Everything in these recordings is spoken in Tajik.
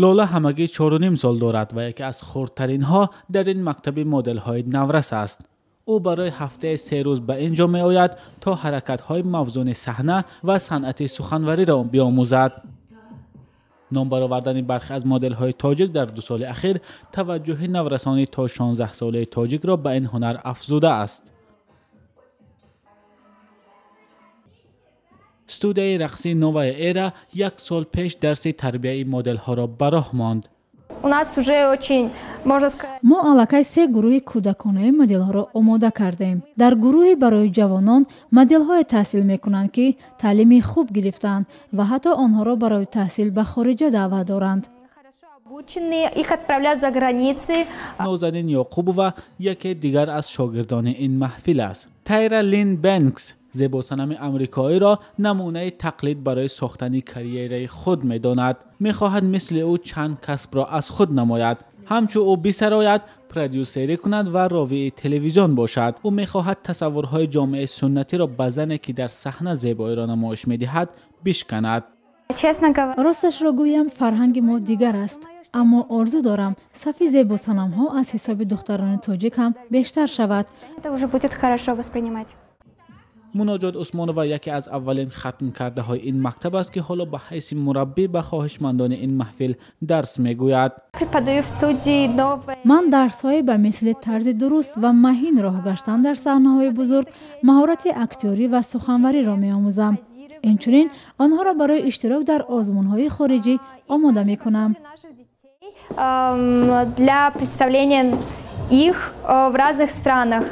Лола ҳамагӣ 4.5 сол дорад ва яке аз хурдтаринҳо дар ин мактаби моделҳои наврас аст. Ӯ барои ҳафтаи 3 рӯз ба ин ҷо меояд то ҳаракатҳои мавзуни саҳна ва санъати суханвариро биомӯзад. Ном баровардани бархе аз моделҳои тоҷик дар 2 соли ахир таваҷҷӯҳи наврасони то 16 солаи тоҷикро ба ин ҳунар афзудааст. Студияи рақси Новая Эра 1 сол пеш дарси тарбияи моделҳоро ба роҳ монд. Мо аллакай 3 гурӯҳи кӯдаконаи моделҳоро омода кардем. Дар гурӯҳи барои ҷавонон моделҳое таҳсил мекунанд, ки таълими хуб гирифтаанд ва ҳатто онҳоро барои таҳсил ба хориҷа даъват доранд. Нозанин Ёқубова яке дигар аз шогирдони ин маҳфил аст. Тайра Лин Бенкс зебосанами амрикоиро намунаи тақлид барои сохтани карьераи худ медонад. Мехоҳад мисли ӯ чанд касбро аз худ намояд. Ҳамчун ӯ бисарояд, продюсерӣ кунад ва ровии телевизион бошад. Ӯ мехоҳад тасаввурҳои ҷомеаи суннатиро ба зане, ки дар саҳна зебоиро намоиш медиҳад, бишканад. Росташро гӯям, фарҳанги мо дигар аст. Аммо орзу дорам, сафи зебосанамҳо аз ҳисоби духтарони тоҷик ҳам бештар шавад. Муноҷот Усмонова яке аз аввалин хатмкардаҳои ин мактаб аст, ки ҳоло ба ҳайси мураббӣ ба хоҳишмандони ин маҳфил дарс мегӯяд. Ман дарсҳое ба мисли тарзи дуруст ва маҳин роҳ гаштан дар саҳнаҳои бузург, маҳорати актёрӣ ва суханвариро меомӯзам. Инчунин онҳоро барои иштирок дар озмунҳои хориҷӣ омода мекунам. Для представления их в разных странах.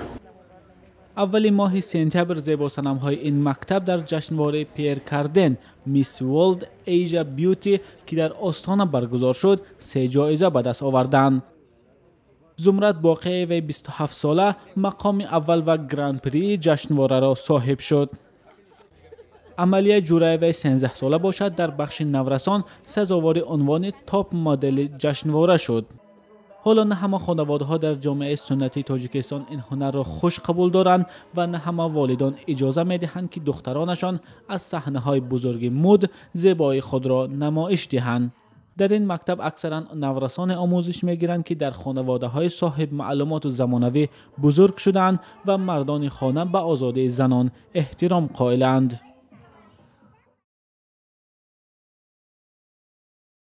Аввали моҳи сентябр зебосанамҳои ин мактаб дар ҷашнвораи Пьер Карден Мисс World Asia Beauty, ки дар Остона баргузор шуд, 3 ҷоиза ба даст оварданд. Зумрад Боқиеваи 27 сола мақоми аввал ва гран-прии ҷашнвораро соҳиб шуд. Амалия Ҷураеваи 13 сола бошад, дар бахши наврасон сазовори унвони топ-модели ҷашнвора шуд. Ҳоло на ҳама хонаводаҳо дар ҷомеаи суннатии Тоҷикистон ин ҳунарро хуш қабул доранд ва на ҳама волидон иҷоза медиҳанд, ки духтаронашон аз саҳнаҳои бузурги муд зебоии худро намоиш диҳанд. Дар ин мактаб аксаран наврасоне омӯзиш мегиранд, ки дар хонаводаҳои соҳиб маълумоту замонавӣ бузург шудаанд ва мардони хона ба озодии занон эҳтиром қоиланд.